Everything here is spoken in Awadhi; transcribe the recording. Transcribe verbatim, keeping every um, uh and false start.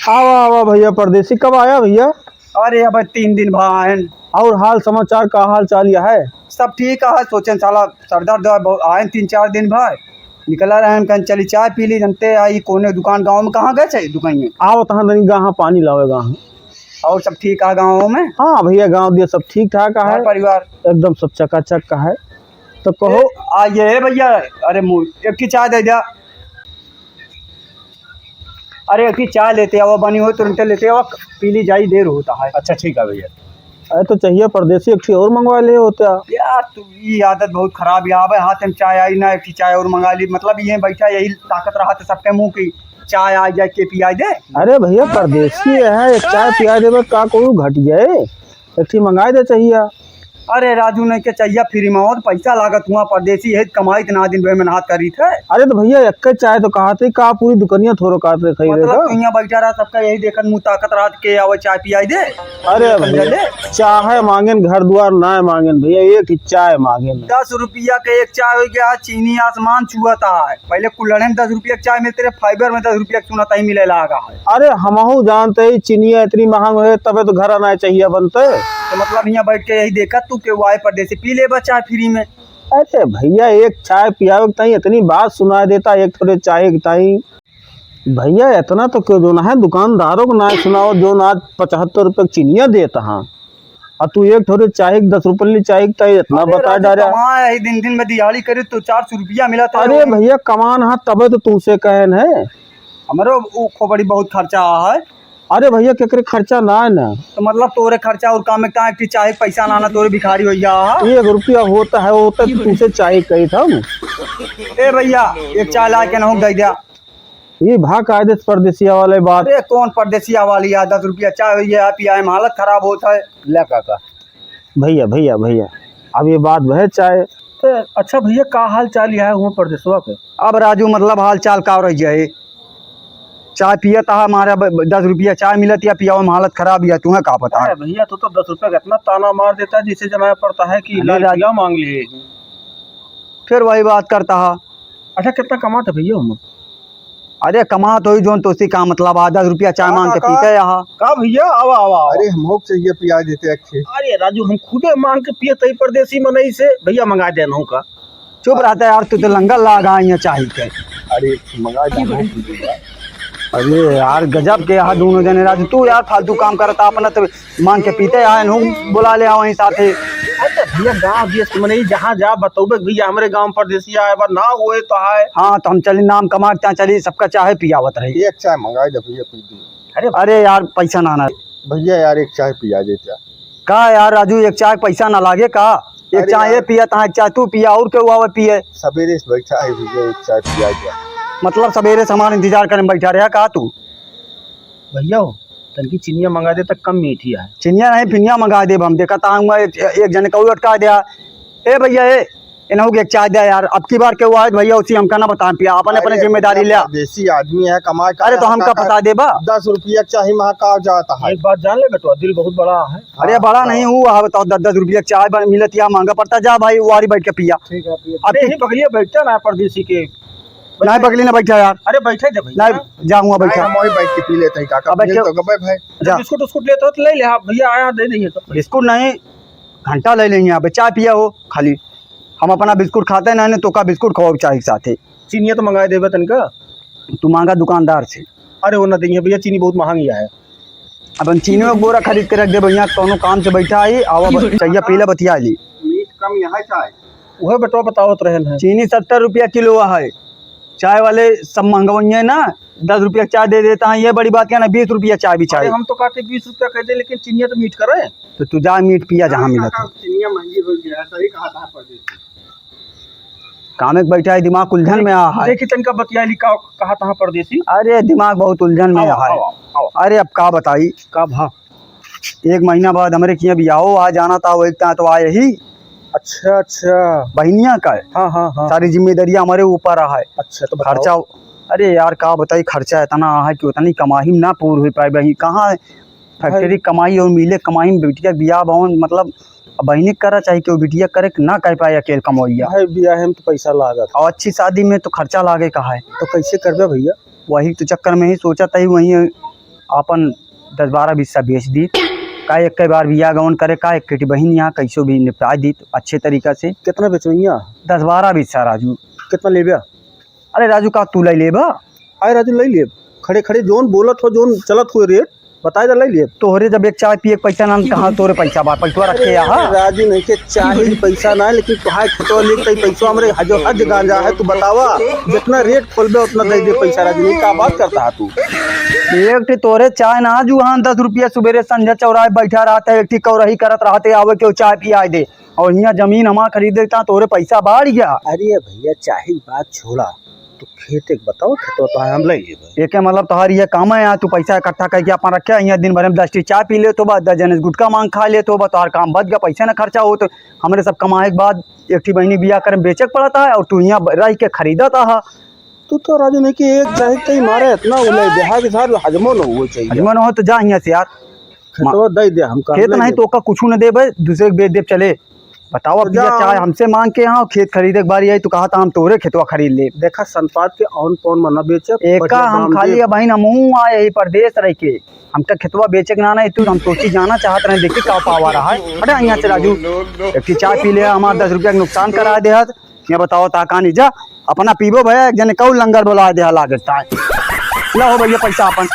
आवा, आवा भइया परदेसी, कब आया भइया? अरे, अब तीन दिन भा आयन। और हाल समाचार का हाल चाल यह है? सब ठीक है, सोचेन साला सर दर्द है, बहुत आयन तीन चार दिन भा। निकला रहन, कहीं चली चाय पी ली, जनते आई कोने दुकान गाँव में कहाँ गए थे दुकान में? आवत हाँ तनी गाहाँ पानी लावे गाहाँ। और सब ठीक है गाँव में? हाँ भइया, गाँव दिया सब ठीक ठाक है। घर परिवार? एकदम सब चकाचक का है। तो कहो। ए, आ ये है भइया, अरे मु-, एक ठे चाय दे दिया। अरे, एक ठे चाय लेते आओ, बनी हो तुरंते लेते आओ, पी ली जाई, देर होता है। अच्छा, ठीक है भइया। अरे, तो चाहिए परदेसी, एक ठे और मंगवा ले होता। यार, तू, ये आदत बहुत खराब है। आवे हाथ में चाय आई ना, एक ठे चाय और मंगा ली, मतलब ये बैठा यही ताकत रहा तो सबके मुँह की चाय आ जाए के पियाई दे। अरे भइया, परदेसी है, एक चाय पिया देबे का कोई घट जाए, एक ठे मंगाई दे चाहिए। अरे राजू, नहीं के चाहिए फ्री में, और पैसा लागत हुआ, परदेसी है, कमाई इतना दिन भर मेहनत करी थे। अरे तो भइया, एक चाय तो कहा थे, का पूरी दुकनिया थोड़ो काट रखे मतलब, तू यहाँ बैठा रहा, सबका यही देखत मुँह ताकत रहा के आवे चाय पियाई दे। अरे समझ भइया, ले। चाहे मांगेन घर दुआर ना मांगेन भइया, एक ही चाय मांगेन। दस रुपया के एक चाय हो गया, चीनी आसमान छुअता है। पहले कुल्हड़े में दस रुपया के चाय मिलते रहे, फाइबर में दस रुपया के चूना तही मिले लागा है। अरे हमहू जानते ही चीनिया इतनी महंग है, तबे तो घर आना चाहिए बनते। तो मतलब यहाँ बैठ के यही देखा तू के वाई परदेसी पी ले बा चाय फ्री में। अरे भइया, एक चाय पियावे के ताई इतनी बात सुना देता, एक थोड़े चाय के ताई। भइया, इतना तो क्यों जो ना है, दुकानदारों को ना सुनाओ, जो ना पचहत्तर रुपये की चीनिया देता हाँ, और तू एक थोड़े चाय के दस रुपये ली चाय के ताई इतना अरे बता राजू, डारा। कमाए है दिन दिन में दिहाड़ी करे तो चार सौ रुपया मिला था। अरे भइया, कमान हाँ तबे तो तुमसे कहन है। हमरो ऊ खोपड़ी बहुत खर्चा आ है। अरे भइया, केकरे खर्चा ना है ना। तो मतलब तोरे खर्चा और काम में कहाँ, एक चाय पैसा ना, ना तोरे भिखारी हो गया है। एक रुपया होता है, होता तो तुमसे चाय कही था हम। ए भइया, एक चाय ला के ना दे दिया। ये भा कायदे से परदेसिया वाले बात। अरे कौन परदेसिया वाली है, दस रुपया चाय हुई है, पियाए में हालत खराब होता है। ले काका। भइया, भइया, भइया, अब ये बात भय चाय। तो अच्छा भइया, का हाल चाल यहाँ हुआ परदेसवा के? अब राजू, मतलब हाल चाल का रह जाए? चाय पियत हा, हमारा ब-, ब-, दस रुपया चाय मिलत या पियावा में हालत खराब या, तुम्हें का पता? अरे भइया, तू तो दस रुपया का इतना ताना मार देता है, जिससे जनाया पड़ता है कि अरे लाल राज- पीला मांग लिए। फिर वही बात करता है। अच्छा, कितना कमात है भइया हम? अरे कमात होई जोन तोसी का मतलब, आ दस रुपया चाय हाँ, मांग के हाँ, पीते हाँ। यहाँ। का भइया, आवा, आवा, आवा। अरे हमहू के चाहिए पिया देते अच्छे। अरे राजू, हम खुदे मांग के पिए तई परदेसी मनई से, भइया मंगा देना हूँ का। चुप रहता है यार, तू तो लंगर लागा यहाँ चाही के। अरे, मंगा दे, हम पी लेंगे। अरे यार, गजब के यहाँ दोनों जने राजू, तू यार फालतू काम करता, अपना तो मांग के पीते आए, इन्हों बुला ले आओ वहीं साथे। अरे भइया, गाँव देश के मनई जहाँ जा बतौबे कि भइया हमरे गाँव परदेसी आए बा, ना होए तो आए। हाँ, तो हम चली नाम कमा के, चली सबका चाहे पियावत रही। एक चाय मंगा दे भइया, पी दे। अरे अरे यार, पैसा ना, ना। भइया यार, एक चाय पिया देता। का यार राजू, एक चाय पैसा ना लागे का? एक अरे चाय ये यार। पिया, तहाँ एक चाय तू पिया, और केहू आवे पिए? सवेरे से बैठा है भइया, एक चाय पिया गया। मतलब सवेरे से हमारा इंतजार करे में बैठा रहा का तू? भइया हो, तनकी चिनिया मंगा दे, तक कम मीठी है। चिनिया नहीं, फिनिया मंगा देब हम। देखा ता हुआ एक, एक जने का अटका दिया। ए भइया, ए, इन्हों के एक चाय दे यार। अब की बार केहू आए भइया, उसी हमका ना बताएं पिया, अपन, अपने अरे जिम्मेदारी भइया, लिया। परदेसी आदमी है, कमाए का अरे तो है, हमका काका? पता देबा। दस रुपया चाही, महा का जाता है। एक बात जान ले बेटवा, दिल बहुत बड़ा है। अरे हाँ, बड़ा हाँ। नहीं हुआ है, बताओ, दस दस रुपया चाय बन-, मिलत या महंगा पड़ता, जा भाई, वारी बैठ के पिया। ठीक है, पिया। अब नहीं, ठीक। नहीं, बगलिया बैठता ना परदेसी के। नहीं, बगली ना बैठा यार। अरे बैठे दे भइया। नहीं, जा हुआ नहीं, बैठा। हम वही बैठ के पी लेते हैं, काका, अब बैठ पी के तो गबे भाई। जा। बिस्कुट उस्कुट लेते हो तो ले ले, हाँ, भइया आया, दे देंगे तो। बिस्कुट नहीं, घंटा ले लेंगे यहाँ पे, चाय पिया हो खाली। हम अपना बिस्कुट खाते नहीं, नहीं तो का बिस्कुट खाओ चाय के साथे। चीनिया तो मंगाए देबे तनिका। तू मांगा दुकानदार से। अरे वो ना देंगे भइया, चीनी बहुत महंगी है। अपन चीनी एक बोरा खरीद के रख दे भइया, कौनो काम से बैठा आई, आवा ब-, चाहिए पीला बतिया ली। मीठ कम यहाँ चाय। वह बेटवा बतावत रहन है। चीनी सत्तर रुपया किलो है। चाय वाले सब महंगवइये ना, दस रुपया चाय दे देता है, ये बड़ी बात क्या ना, बीस रुपया चाय भी अरे चाय। हम तो कहते बीस रुपया कह दे, लेकिन चीनिया तो मीठ करे। तो तू जा मीठ पिया जहाँ मिलत हो। चीनिया महंगी हो गया है, सही कहा था परदेसी। कामे के बैठा है, दिमाग उलझन में आ है। देखी तनका बतिया ली का, कहा तहाँ परदेसी। अरे दिमाग बहुत उलझन में आवा, है। आवा, आवा। अरे अब का बताई। का भा? एक महीना बाद हमरे किया बियाहो आ जाना था, वो एक ता तो आए ही। अच्छा, अच्छा। बहनिया का है। हाँ, हाँ, हाँ। सारी जिम्मेदारी हमारे ऊपर रहा है। अच्छा, तो बताओ। खर्चा, अरे यार का बताई, खर्चा इतना है कि उतनी कमाई में ना पूर हो पाए बही। कहाँ फैक्ट्री कमाई और मिले कमाई में बिटिया बियाह बावन, मतलब अब बहिनी के करा चाहे केहू बिटिया करे, ना कर पाए अकेल कमवैया। भाई, बियाह में तो पैसा लागत। और अच्छी शादी में तो खर्चा लागे का है। तो कैसे करबे भइया? वही तो चक्कर में ही सोचा था, वही अपन दस बारह बीस सा बेच दी, का एक कई बार बिया गवन करे, का एक केटी बहिन यहाँ कैसो भी निपटा दी अच्छे तरीका से। कितना बेचो यहाँ? दस बारह बीस सा राजू। कितना लेबे? अरे राजू, का तू लइ लेबा? आए राजू, लइ लेब। खड़े खड़े जोन बोलत हो, जोन चलत हो रेट, बताए दा, लइ लेब। तोहरे जब एक चाय पिए के पैसा ना, कहाँ तोरे पैसा बा? पैसा रखे यहाँ। अरे राजू, नहीं के चाही पैसा ना, लेकिन तोहार खेतवा लेके तई पैसा हमरे हजो हज गांजा है। तू बतावा, जितना रेट खोलबे उतना दे दे पैसा। राजू, नहीं का बात करता है तू? एक ठे तोरे चाय ना, जुआन दस रुपया सुबेरे संझा चौराहे बैठा रहत है, एक ठे कौरही करत रहत है, आवे के चाय पियाए दे। और हियाँ जमीन हमार खरीदे ता तोरे पैसा बाढ़ गया। अरे भैया, चाही बात छोड़ा, तू खेत एक बताओ, खेतवा तो हम ले लेबे। एके मतलब तोहार ये काम है, यहाँ तू पैसा इकट्ठा करके अपन रखे, यहाँ दिन भर में दस टी चाय पी लेत होबा, दस जने से गुटखा मांग खा लेत होबा, तोहार काम बच गया, पैसा ना खर्चा हो तो हमरे सब कमाए के बाद एक ठी बहिनी बिया करे में बेचे के पड़ता है और तू यहाँ रह के खरीदत आहा। तू तो राजू नहीं कि एक चाही कहीं मारे इतना उलझ देहा कि सार हजमो न हुए चाहिए। हजमो न हो तो जा यहाँ से यार। खेतवा दे दे, हम कर खेत ले नहीं लेब। तो ओका कुछ न देबे, दूसरे के बेच देब, चले। बताओ, तो अब जा। चाहे हमसे मांग के यहाँ खेत खरीदे के बारी आई तो कहा था हम तोरे खेतवा खरीद ले। देखा, सनपात के औन पौन मना बेचे, एका बढ़िया हम दाम खाली दे। अब बहिन हमहू आए यही परदेश रह के, हमका खेतवा बेचे के ना, ना, तू हम सोची जाना चाहत रहे, देखी का पावा रहा है। हटा यहाँ से राजू, एक ठी चाय पी ले, हमार दस रुपया के नुकसान करा दे हत। ये बताओ ता कहानी जा, अपना पीबो भैया, एक जने कऊ लंगर बोला दे हला देता है। ला हो भैया पैसा अपन।